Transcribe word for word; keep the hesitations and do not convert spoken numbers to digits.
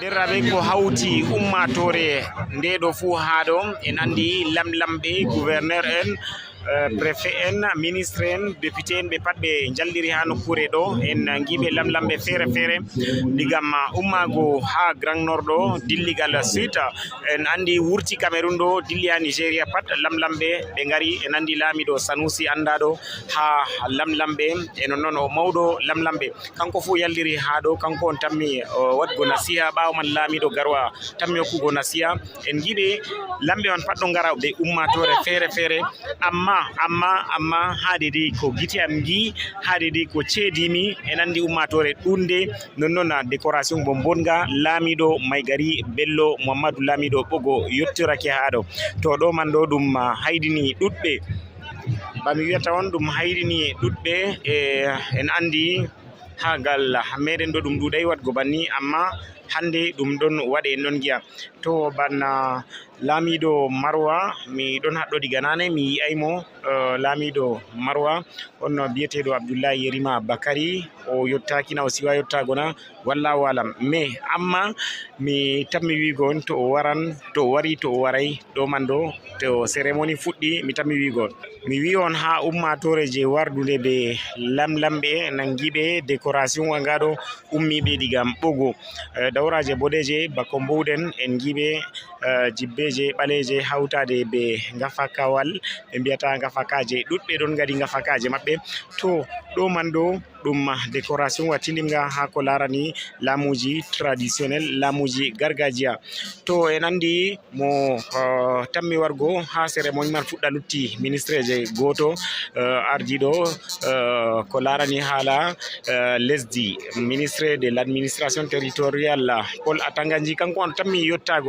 Derraɓe, ko hawti ummaatoore nde ɗo fuu haa ɗo, en anndi lamlamɓe, gouverneur en, eh, préfet en, ministre en, député en, ɓe pat ɓe njalliri haa nokkuure ɗo. En ngiiɓe lamlamɓe feere feere, digam ummaago haa Grand Nord ɗo, dilligal Sud, en anndi wurti Cameroun ɗo, dilli haa Nigeria pat, lamlamɓe ɓe ngari. En anndi laamiiɗo Sanusi anndaaɗo haa lamlamɓe, e non non o mawɗo lamlamɓe. Kanko fuu yalliri haa ɗo, kanko on tammi o waɗgo nasiha, ɓaawo man laamiiɗo Garwa tammi hokkugo nasiha. En ngiiɓe lamɓe man pat ɗo ngara be ummaatoore feere feere, amma, amma, amma haa deydey ko gite am ngi, haa deydey ko ceedimi, en anndi ummaatoore ɗuuɗnde, non non décoration bo mbonnga laamiiɗo Maigari Bello Muhammadu, laamiiɗo Ɓogo yottorake haa ɗo. To ɗo man ɗo ɗum haydini ɗuɗɓe. Ba mi wiyata on ɗum haydini ɗuɗɓe, e en anndi haa gal meɗen ɗo ɗum ɗuuɗay waɗgo banni, amma hannde ɗum ɗon waɗe, en ɗon ngi'a. To bana laamiiɗo Marwa, mi ɗon haɗɗo diga naane, mi yi'ay mo, eh, laamiiɗo Marwa, on biyeteeɗo Abdullahi Yerima Bakari, o yottaaki na, o siwa yottaago na, wallahu alam. Mais amma mi tammi wi'go on to o waran, to o wari, to o waray, ɗo man ɗo, to cérémonie fuɗɗi, mi tammi wi'go on. Mi wi'i on haa ummaatoore je wardunde be lamlamɓe, nangiiɓe décoration wa nga ɗo, ummiiɓe diga Ɓogo. Eh, dawraaje boɗeeje, bako mbuwɗen, en ngiiɓe, eh, jibbeeje ɓaleeje hawtaade be ngafakawal, ɓe mbiyata ngafakaaje, ɗuɗɓe ɗon ngadi ngafakaaje maɓɓe. To ɗo man ɗo, ɗum décoration wa tindinga haa ko laarani laamuuji traditionnel, laamuuji gargajiya. To en anndi mo, eh, tammi wargo haa cérémonie man fuɗɗa lutti, ministreeje gooto, eh, ardiiɗo, eh, ko laarani haala, eh, lesdi, ministre de l'administration territoriale, Paul Atanganji, kanko on tammi yottaago